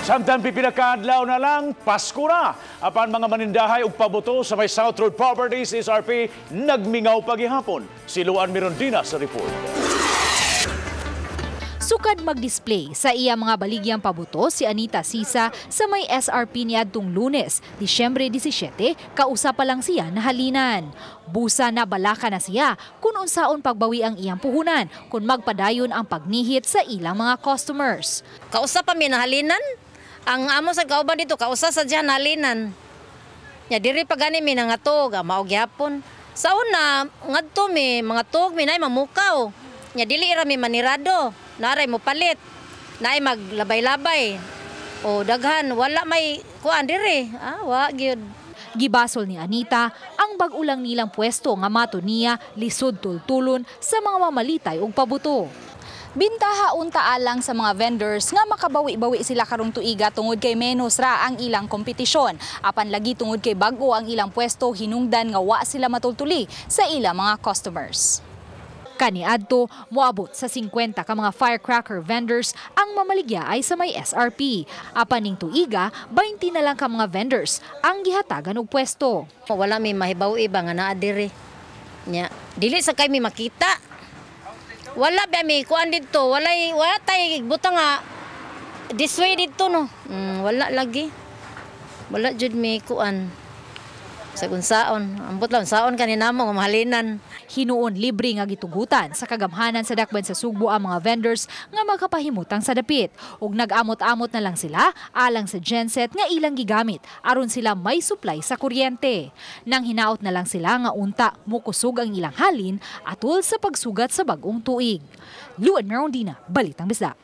Samtang pipila ka adlaw na lang, Pasko na. Apan mga manindahay og pabuto sa may South Road Properties SRP nagmingaw pagihapon. Si Luan Mirondina sa report. Sukad mag-display sa iya mga baligyang pabuto si Anita Sisa sa may SRP niadtong Lunes, Disyembre 17, kausa pa lang siya nahalinan. Busa na balaka na siya kung unsaon pagbawi ang iyang puhunan kung magpadayon ang pagnihit sa ilang mga customers. Kausa pa mi nahalinan. Ang amo sa kauban dito, kausa sa diyan nahalinan. Ya diri pa gani mi nangatog, mao gyapon. Sa una, ngadto mi, mga tug mi nay mamukaw. Nya dili ra mi manirado. Naray mo palit. Naay maglabay-labay. O daghan, wala may kuan diri. Ah, wa gyud. Gibasol ni Anita ang bag-o lang nilang pwesto nga mato niya lisod tultulon sa mga mamalitay og pabuto. Bintaha unta alang sa mga vendors nga makabawi-bawi sila karong tuiga tungod kay menos ra ang ilang kompetisyon. Apan lagi tungod kay bag-o ang ilang pwesto, hinungdan nga wa sila matultuli sa ilang mga customers. Kaniadto, moabot sa 50 ka mga firecracker vendors ang mamaligya ay sa may SRP. Apan ning tuiga, 20 na lang ka mga vendors ang gihatagan og pwesto. Wala mi mahibaw iba nga naa diri. Nya, dili sa kay mi makita. Wala ba mi kuan didto, walay wala tay butang nga this way didto, no. Wala lagi. Wala jud mi kuan. Sa unsaon, ambot lang saon kani namo nga mahalinan. Hinuon libre nga gitugutan sa kagamhanan sa dakban sa Sugbo ang mga vendors nga makapahimutang sa dapit. Ug nag-amot-amot na lang sila alang sa genset nga ilang gigamit aron sila may supply sa kuryente. Nang hinaot na lang sila nga unta mukusog ang ilang halin atol sa pagsugat sa bag-ong tuig. Luan Merondina, Balitang Bisdak.